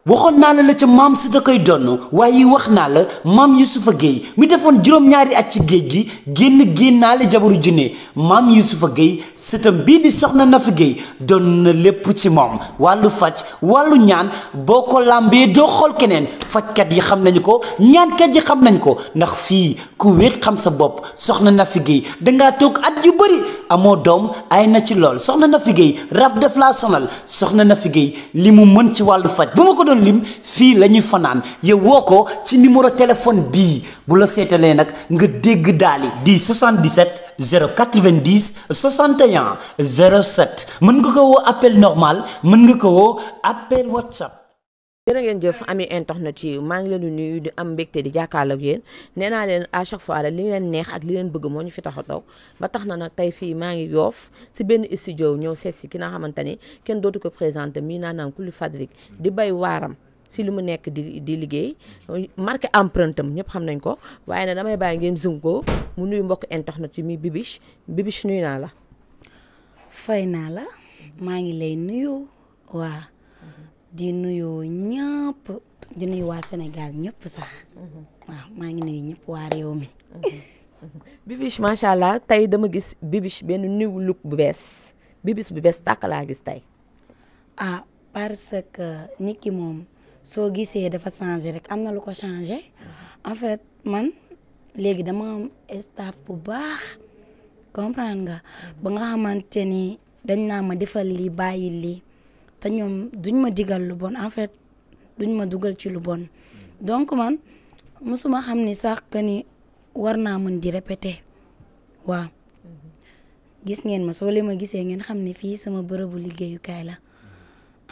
waxoon naa la ca maam si da koy donn waaye wax naa la maam Youssoufa Gueye mi defoon juróom-ñaari at ci géej gi génnaale jabaru junne maam Youssoufa Gueye sëtam bii di soxna Nafi Gueye doon na lépp ci moom wàllu faj wàllu ñaan boo ko làmbee doo xool keneen fajkat yi xam nañu ko ñaankat yi xam nañ ko ndax fii ku wéet xam sa bopp soxna Nafi Gueye dangaa toog at yu bëri amoo doom ay na ci lool soxna Nafi Gueye rab def laa sonal soxna Nafi Gueye li mu mën ci wàllu faj bu ma ko doon lim fii la ñuy fanaan yow woo ko ci numéro téléphone bii bu la seetalee nag nga dégg daali di 77 090 61 07 mën nga ko woo appel normal mën nga ko woo appel WhatsApp. jërë ngeen jëf ami internet yi maa ngi leen di nuyu di am mbégte di jàkkaarloo ak yéen nee naa leen à chaque fois li leen neex ak li leen bëgg moo ñu fi tax a toog ba tax na nag tey fii maa ngi yoof si benn studio ñëw seet si ki nga xamante ni kenn dootu ko présenté mii naanaam Coly Fadrick di bay waaram si li mu nekk di liggéey marqué empreinte am ñëpp xam nañ ko waaye nag damay bàyyi ngeen zoom ko mu nuyu mbokk internet yi mi Bibiche nuyu naa la. fay naa la maa ngi lay nuyu waa. di nuyu ñëpp di nuyu waa Sénégal ñëpp sax waaw maa ngi nuyu ñëpp waa réew mi. Bibiche macha allah tey dama gis Bibiche benn new look bu bees Bibiche bu bees tàkk laa gis tey. ah parce que nit ki moom soo gisee dafa changé rek am na lu ko changé en fait man léegi dama am staff bu baax comprendre nga ba nga xamante ni dañ naa ma defal lii bàyyi lii. te ñoom duñ ma digal lu bon en fait duñ ma dugal ci lu bon donc man musuma xam ni sax que ni war naa mën di répéter waaw gis ngeen ma soo leen ma gisee ngeen xam ne fii sama bërëbu liggéeyukaay la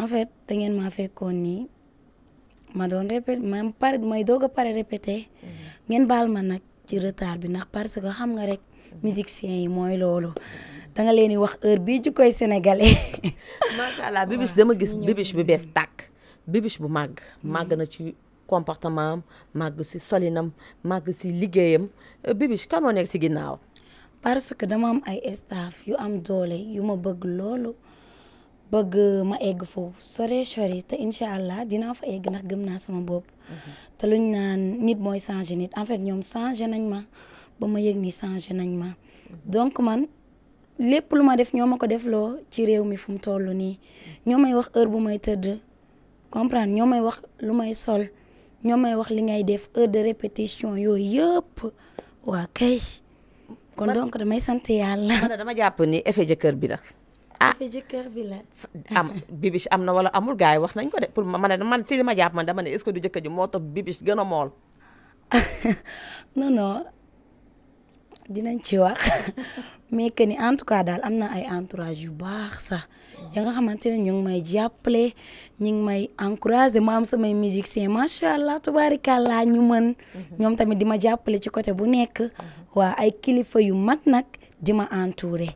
en fait da ngeen maa fekkoon ni ma doon répéter may doog a pare répéter ngeen baal ma nag ci retard bi ndax parce que xam nga rek musiciens yi mooy loolu. da nga leen di wax heure bii ju koy sénégalais. macha allah Bibiche dama gis Bibiche bu bees tàkk Bibiche bu màgg na ci comportement am màgg si solinam màgg si liggéeyam Bibiche kan moo nekk si ginnaaw. parce que dama am ay staff yu am doole yu ma bëgg loolu bëgg ma egg foofu sore te incha allah dinaa fa egg ndax gëm naa sama bopp. te luñ naan nit mooy changé nit en fait ñoom changé nañ ma ba ma yëg ni changé nañ ma donc man. lépp lu ma def ñoo ma ko defloo ci réew mi fu mu toll nii ñoo may wax heure bu may tëdd comprendre ñoo may wax lu may sol ñoo may wax li ngay def heure de répétition yooyu yëpp waa kay kon donc damay sant yàlla. man dama jàpp ni effet jëkkër bi la. effet jëkkër bi la. Bibiche am na wala amul gars yi wax nañ ko de pour man si li ma jàpp man dama ne est-ce que du jëkkër ji moo tax Bibiche gën a mool. non dinañ ci wax mais que ni en tout cas daal am na ay entourage yu baax sax ya nga xamante ne ñu ngi may jàppale ñu ngi may encouragé ma am samay musiciens macha allah tubaarikàllaa ñu mën ñoom tamit di ma jàppale ci côté bu nekk waa ay kilifa yu mag nag di ma entouré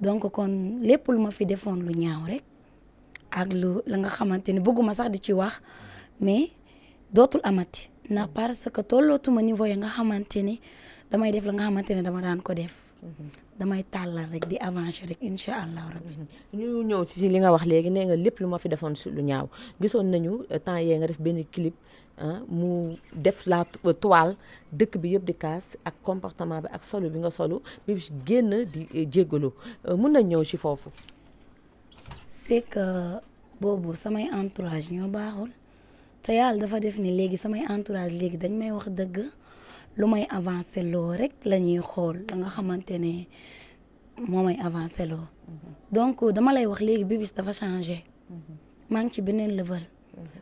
donc kon lépp lu ma fi defoon lu ñaaw rek ak la nga xamante ne bëgguma sax di ci wax mais dootul amati ndax parce que tollootuma niveau ya nga xamante ni damay def la nga xamante ne dama daan ko def damay tàllal rek di avancer rek incha allah rabbi. ñu ñëw ci li nga wax léegi nee nga lépp lu ma fi defoon si lu ñaaw gisoon nañu temps yee nga def benn clip mu def la toile dëkk bi yëpp di kaas ak comportement bi ak solo bi nga solu bi génn di jéggalu mun nañ ñëw ci foofu. c'est que boobu samay entourage ñoo baaxul te yàlla dafa def ni léegi samay entourage léegi dañ may wax dëgg. lu may avancé loo rek la ñuy xool la nga xamante ne moo may avancé loo donc dama lay wax léegi Bibiche dafa changé maa ngi ci beneen level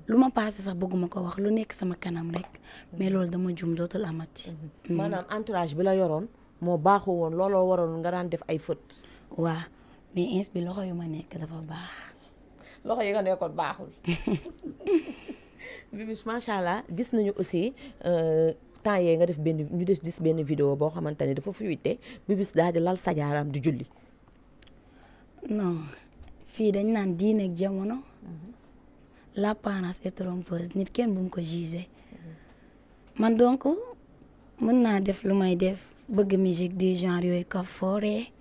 lu ma passé sax bëgguma ko wax lu nekk sama kanam rek mais loolu dama jum dootul amati. maanaam entourage bi la yoroon moo baaxu woon looloo waroon nga daan def ay fautes. waa mais ins bi loxo yu ma nekk dafa baax. loxo yi nga nekkoon baaxul. Bibiche macha allah gis nañu aussi. temps yee nga def ñu des gis benn vidéo boo xamante ne dafa fuité Bibiche daal di lal sajaaram di julli. non fii dañ naan diine ak jamono l'apparence est trompeuse nit kenn bu mu ko gisé man donc mën naa def lu may def bëgg musique du genre yooyu ka fooree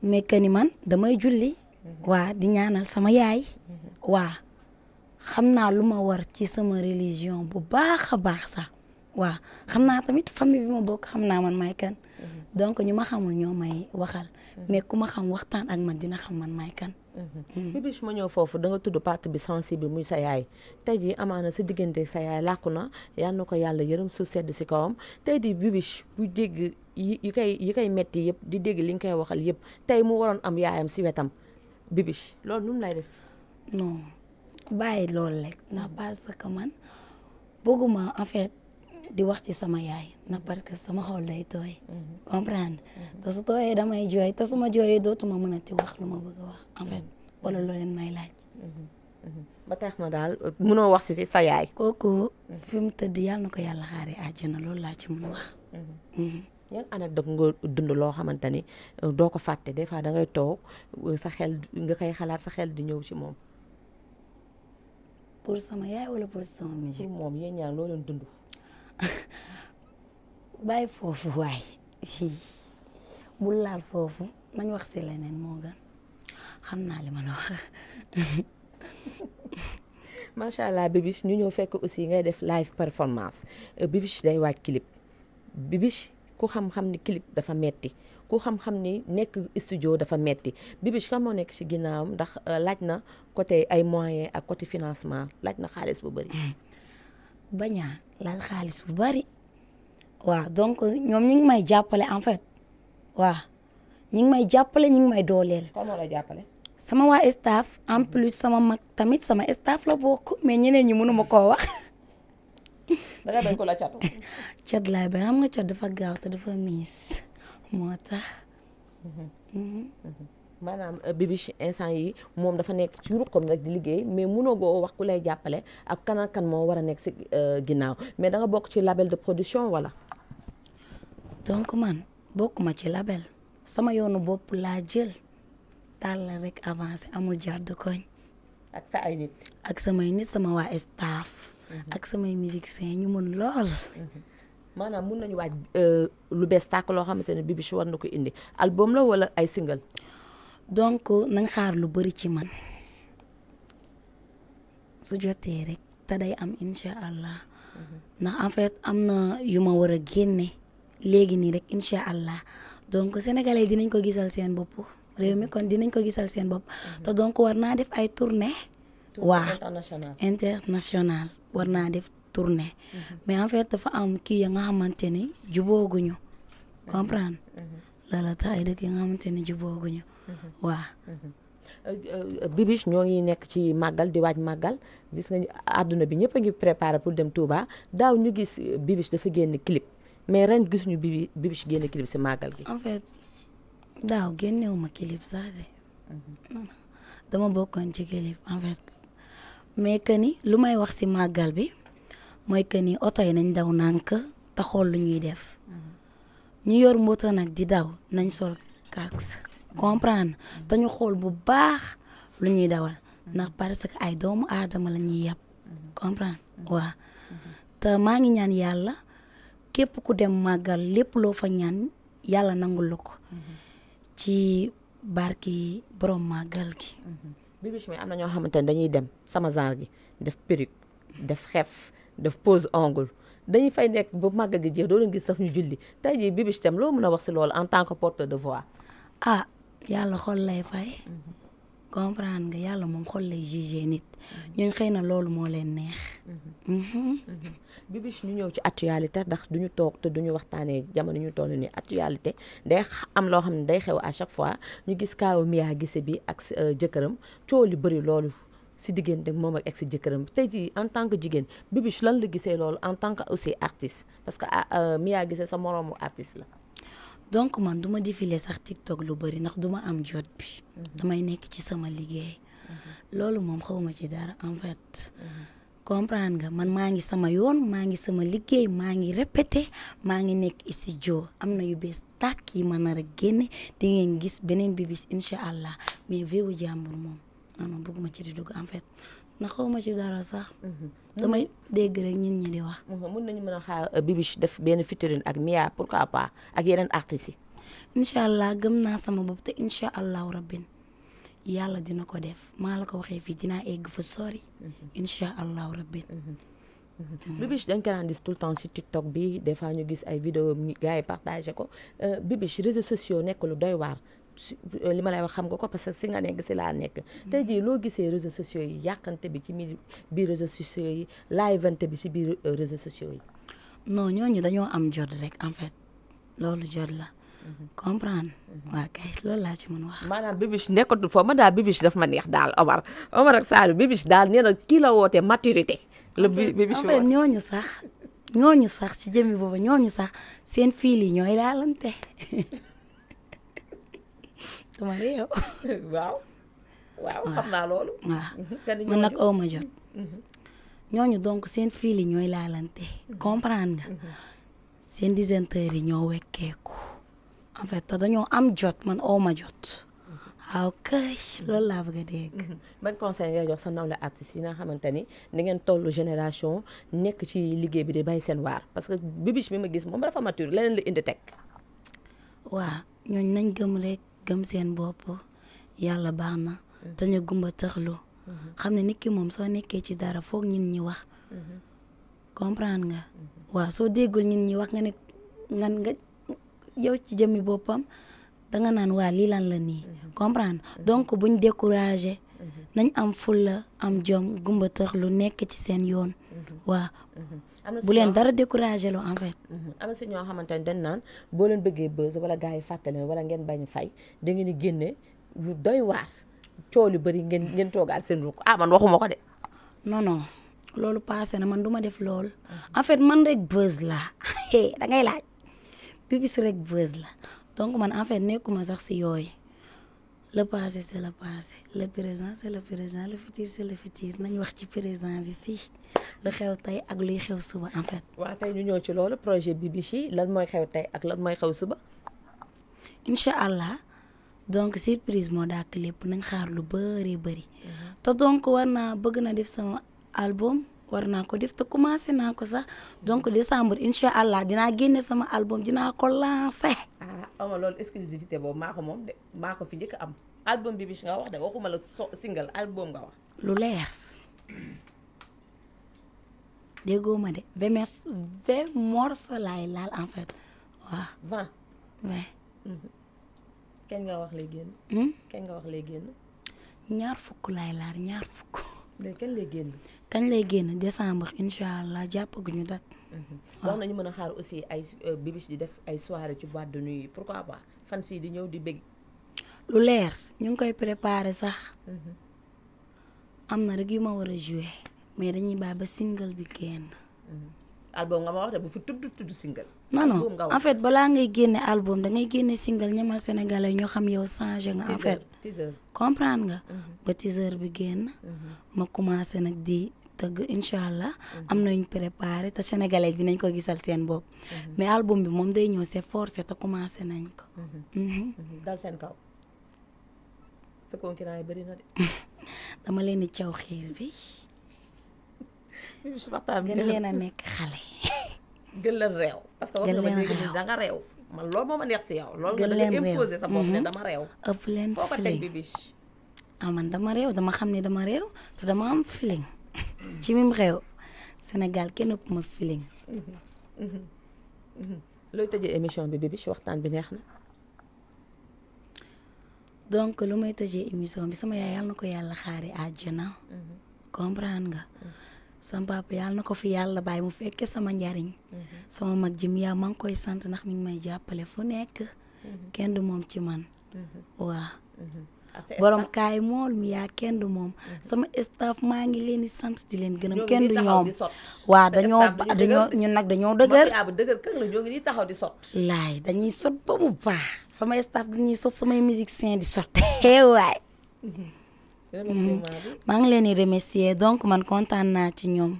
mais que ni man damay julli waa di ñaanal sama yaay waa xam naa lu ma war ci sama religion bu baax a baax sax waaw xam naa tamit famille bi ma bokk xam naa man may kan donc ñu ma xamul ñoo may waxal mais ku ma xam waxtaan ak man dina xam man may kan. Bibiche ma ñëw foofu da nga tudd partie bi sensible muy sa yaay tey jii amaana sa diggante sa yaay làkku na yal na ko yàlla yërëm su sedd si kawam tey di Bibiche bu dégg yi koy metti yëpp di dégg li nga koy waxal yëpp tey mu waroon am yaayam si wetam Bibiche loolu nu mu lay def. non bàyyi loolu rek ndax parce que man bëgguma en fait di wax ci sama yaay ndax parce que sama xol day tooy. comprendre te su tooyee damay jooy te su ma jooyee dootuma mën a ti wax lu ma bëgg a wax en fait wala loo leen may laaj. ba tax na daal mënoo wax si sa yaay. kooku fi mu tëdd yàlla na ko yàlla xaaree àjjana loolu laa ci mën wax. yan anecdote nga dund loo xamante ni doo ko fàtte des fois da ngay toog sa xel nga koy xalaat sa xel di ñëw ci moom. pour sama yaay wala pour sama musique. pour moom yéen ñaar loo leen dund. bàyyi foofu waay bul laal foofu nañ wax si leneen moo gën xam naa li ma la wax. macha allah Bibiche ñu ñëw fekk aussi ngay def live performance Bibiche day waaj clip Bibiche ku xam-xam ni clip dafa metti ku xam-xam ni nekk studio dafa metti Bibiche kan moo nekk ci ginnaawam ndax laaj na côté ay moyens ak côté financement laaj na xaalis bu bëri. bañaa laaj xaalis bu bari waaw donc ñoom ñu ngi may jàppale en fait waaw ñu ngi may jàppale ñu ngi may dooleel. kan moo lay jàppale. sama waa staff en plus sama mag tamit sama staff la bokk mais ñeneen ñi mënuma koo wax. da nga bañ ko la catu. cat laay ba xam nga cat dafa gaaw te dafa miis moo tax. maanaam Bibiche instant yi moom dafa nekk ci ruqam rek di liggéey mais mënoo goo wax ku lay jàppale ak kan moo war a nekk si ginnaaw mais da nga bokk ci label de production wala. donc man bokkuma ci label sama yoonu bopp laa jël taal la rek avancé amul jaar de koñ. ak sa ay nit. ak samay nit sama waa staff. ak samay musiciens ñu mën lool. maanaam mun nañu waaj lu bees tàkk loo xamante ne Bibiche war na ko indi album la wala ay single. donc nañ xaar lu bari ci man su jotee rek te day am incha allah ndax en fait am na yu ma war a génne léegi nii rek incha allah donc sénégalais dinañ ko gisal seen bopp réew mi kon dinañ ko gisal seen bopp te donc war naa def ay tournée waa international war naa def tournée mais en fait dafa am kii ya nga xamante ni jubooguñu comprendre loola tax ay dëkk ya nga xamante ni jubooguñu waaw. Bibiche ñoo ngi nekk ci màggal di waaj màggal gis nga àdduna bi ñëpp a ngi préparé pour dem Touba daaw ñu gis Bibiche dafa génn clip mais ren gis ñu Bibiche génn clip si màggal gi. en fait daaw génnewuma clip sax de dama bokkoon ci clip en fait mais que ni lu may wax si màggal bi mooy que ni oto yi nañ daw nànk te xool lu ñuy def ñu yor moto nag di daw nañ sol casque. comprendre te ñu xool bu baax lu ñuy dawal ndax parce que ay doomu aadama la ñuy yàpp comprendre waaw te maa ngi ñaan yàlla képp ku dem màggal lépp loo fa ñaan yàlla nangul la ko ci barki borom màggal gi. Bibiche mi am na ñoo xamante ne dañuy dem sama genre gi def perruque def xef def pose ongle dañuy fay nekk ba màggal gi jeex doo leen gis sax ñu julli tey jii Bibiche tam loo mën a wax si loolu en tant que porteur de voix. ah yàlla xol lay fay comprendre nga yàlla moom xol lay jugé nit ñooñ xëy na loolu moo leen neex. Bibiche ñu ñëw ci actualité ndax duñu toog te duñu waxtaanee jamono ñu toll nii actualité day am loo xam ne day xew à chaque fois ñu gis kaaw Mia Guissé bi ak jëkkëram coow li bëri loolu si diggante moom ak si jëkkëram tey jii en tant que jigéen Bibiche lan la gisee loolu en tant que aussi artiste parce que Mia Guissé sa moroomu artiste la. donc man duma défilé sax TikTok lu bari ndax duma am jot bi damay nekk ci sama liggéey loolu moom xawma ci dara en fait comprendre nga man maa ngi sama yoon maa ngi sama liggéey maa ngi répété maa ngi nekk studio am na yu bees tàkk yi ma nar a génne di ngeen gis beneen Bibiche incha allah mais véewu jàmbur moom non bëgguma ci di dugg en fait na xawma ci dara sax damay dégg rek ñin ñi di wax. mën nañu mën a xaar Bibiche def benn featuring ak Mia pourquoi pas ak yeneen artistes yi. incha allah gëm naa sama bopp te incha allahu rabbin yàlla dina ko def maa la ko waxee fii dinaa egg fa sori incha allahu rabbi. Bibiche dañ ko daan gis tout le temps si TikTok bi des fois ñu gis ay vidéo gars yi partagé ko Bibiche réseaux sociaux nekk lu doy waar li ma lay wax xam nga ko parce que si nga nekk si laa nekk tey jii loo gisee réseaux sociaux yi yàqante bi ci biir réseaux sociaux yi laayvante bi si biir réseaux sociaux yi. non ñooñu dañoo am jot rek en fait loolu jot la. comprendre waa kay loolu laa ci mën wax. maanaam Bibiche nekkatul foofu man daal Bibiche daf ma neex daal Omar ak Saliou Bibiche daal nee na kii la woote maturité. la Bibiche en fait ñooñu sax ci jëmmi boobu ñooñu sax seen fiil yi ñooy laalante. dama réew. waaw xam naa loolu. waaw man nag aw ma jot. ñooñu donc seen fiil yi ñooy laalante comprendre nga. seen disjoncteurs yi ñoo wekkeeku en fait te dañoo am jot man aw ma jot. waaw kay loolu laa bëgg a dégg. ban conseil ngay jox sa nawle artistes yi nga xamante ni da ngeen toll génération nekk ci liggéey bi di bay seen waar parce que Bibiche bi ma gis moom dafa mature leneen la indi teg. waaw ñooñ nañ gëm rek gëm seen bopp yàlla baax na. te ñu gumba tëxlu. xam ne nit ki moom soo nekkee ci dara foog ñin ñi wax. comprendre nga. waaw soo déggul ñin ñi wax nga ne nga yow ci jëmmi boppam. danga naan waa lii lan la nii comprendre donc buñ découragé nañ am fulla am jom gumba tëx lu nekk ci seen yoon waa bu leen dara découragé loo en fait am na si ñoo xamante ne dañ naan boo leen bëggee buzz wala gars yi fàttaleen wala ngeen bañ fay da ngeen di génne lu doy waar coow lu bëri ngeen toogaat seen rukk man waxuma ko de non loolu passé na man duma def loolu en fait man rek buzz la da ngay laaj Bibiche rek buzz la donc man en fait nekkuma sax si yooyu le passé c'est le passé le présent c'est le présent le futur c'est le futur nañ wax ci présent bi fii lu xew tey ak luy xew suba en fait. waaw tey ñu ñëw ci loolu projet Bibiche yi lan mooy xew tey ak lan mooy xew suba. incha allah donc surprise moo dàkk lépp nañ xaar lu bëri bëri. te donc bëgg na def sama album. war naa ko def te commencé naa ko sax donc décembre incha allah dinaa génne sama album dinaa ko lancé. ama loolu exclusivité boobu maa ko moom de maa ko fi njëkk am album Bibiche nga wax de waxuma la single album nga wax. lu leer déggoo ma de 20 morceaux laay laal en fait waaw. 20. kañ nga wax lay génn. kañ nga wax lay génn. ñaar fukk laay laal ñaar fukk. léegi kañ lay génn. kañ lay génn décembre incha allah jàppaguñu dat. wax nañu mën a xaar aussi ay Bibiche di def ay soirée ci boîte de nuit pourquoi pas fan si di ñëw di bëgg. lu leer ñu ngi koy préparer sax. am na rek yu ma war a jouer mais dañuy bàyyi ba single bi génn. album nga ma wax de bu fi tudd single. non en fait balaa ngay génne album da ngay génne single ñamal sénégalais ñoo xam yow changé nga en fait. teaser comprendre nga. ba teaser bi génn. ma commencé nag di tëgg incha allah. am nañu préparé te sénégalais dinañ ko gisal seen bopp. mais album bi moom day ñëw c'est forcé te commencé nañ ko. dal seen kaw. sa concurrent yi bëri na de. dama leen di caw xiir bi. gën leen a nekk xale. gën leen réew. parce que wax nga ma léegi ni da nga réew. man loolu moo ma neex si yow. loolu nga da nga imposé sa bopp ne dama réew. ëpp leen foo ko teg Bibiche. man dama réew dama xam ne dama réew te dama am feeling. ci mim réew Sénégal kenn ëpp ma feeling. looy tëjee émission bi Bibiche waxtaan bi neex na. donc lu may tëjee émission bi sama yaay yàlla na ko yàlla xaari àjjana. comprendre nga. sama papa yàlla na ko fi yàlla bàyyi mu fekkee sama njariñ. sama mag ji yaa maa ngi koy sant ndax mi ngi may jàppale fu nekk. kenn du moom ci man. waa borom kaay mool mi yaa kenn du moom. sama staff maa ngi leen di sant di leen gërëm kenn du ñoom. waa dañoo ñun nag dañoo dëgër. dëgër kër la ñoo ngi nii taxaw di sot. laay dañuy sot ba mu baax sama staff dañuy sot samay musiciens di sot waay. maa ngi leen di remercier donc man kontaan naa ci ñoom.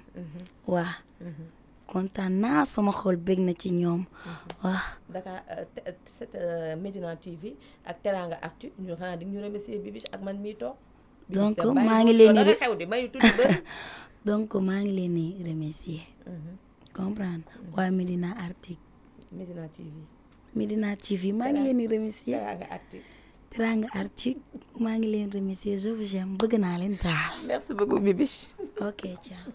waa kontaan naa sama xol bég na ci ñoom. waa Dakar Médina TV ak Teranga Actu ñu xanaa di ñu remercier Bibiche ak man mii toog. donc maa ngi leen di xew di may tudd ba. donc maa ngi leen di remercier. comprendre waa Médina Artic. Médina TV. Médina TV maa ngi leen di remercier. Teranga Actu. Teranga Art maa ngi leen remercier je vous aime bëgg naa leen taal. merci beaucoup Bibi. ok ciao.